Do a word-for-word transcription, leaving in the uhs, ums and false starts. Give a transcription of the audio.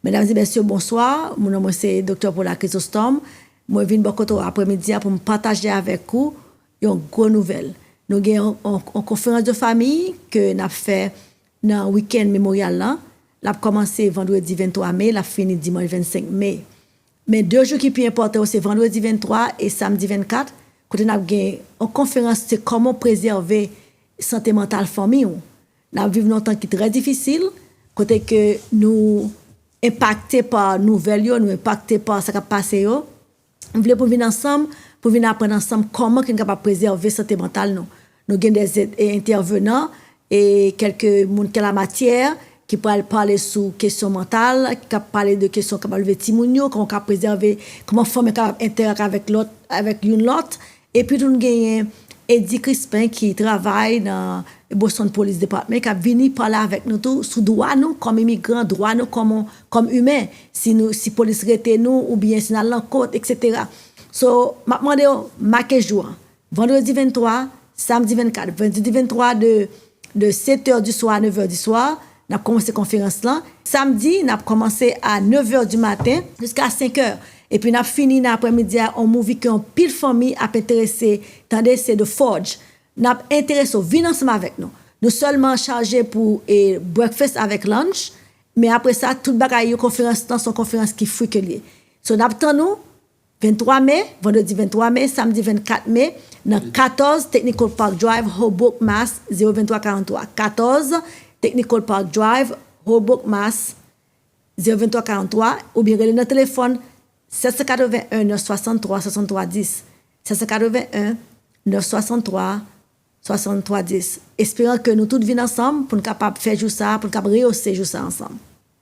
Medam e mesye, bonswa. Mon non mwen se Doktè Paula Chrysostome. Mwen vin bò kote w aprèmidi a pou m pataje avèk ou yon gwo nouvèl. Nou gen yon, yon, yon konferans de fanmi ke n ap fè nan wikenn Memoryal lan. L ap kòmanse vandredi venntwa me, l ap fini dimanch vennsenk me. Men de jou ki pi enpòtan yo se vandredi venntwa e samdi vennkat, kote n ap gen yon konferans se kòman prezève sante mantal fanmi w. N ap viv nan yon tan ki trè difisil, kote ke nou enpakte pa nouvèl yo, nou enpakte pa sa k ap pase yo. M vle pou n vin ansanm, pou n vin aprann ansanm kòman ke n kapab prezève sante mantal nou. Nou gen de entèvenan e kèlke moun ki an la matyè ki pral pale sou kesyon mantal, ki ap pale de kesyon k ap leve timoun yo, kòman w ka prezève, kòman fanmi kapab entèrak avèk lòt, avèk youn lòt. Epi tou nou genyen Eddy Crispin ki travay nan Boston Police Department k ap vini pale avèk nou tou sou dwa nou kòm imigran, dwa nou kòm, kòm imen, si nou, si polis rete nou oubyen si n al nan kot, etsetera. So, m ap mande w make jou an. Vandredi venntwa, samdi vennkat, vandredi venntwa de, de sèt è di swa a nèf è di swa, n ap kòmanse konferans lan. Samdi, n ap kòmanse a nèf è di maten jiska senk è. Epi n ap fini nan aprèmidi a yon movie ke yon pil fanmi ap enterese tande, se The Forge. N ap enterese w, vin ansanm avèk nou. Nou sèlman chaje pou e, breakfast avèk lunch, men apre sa, tout bagay yo, konferans lan se yon konferans ki free ke l ye. So, n ap tann ou, venntwa me, vandredi venntwa me, samdi vennkat me, nan katòz Technical Park Drive, Hoboken, Mass, zewo venntwa karanntwa. Katòz Technical Park Drive, Hoboken, Mass, zewo venntwa karanntwa, oubyen rele nan telefòn sèt san katreven en nèf swasanntwa swasanntwa dis, sèt san katreven en nèf swasanntwa swasanntwa dis. Esperan ke nou tout vin ansanm pou n kapab fè jou sa, pou n kapab reyose jou sa ansanm.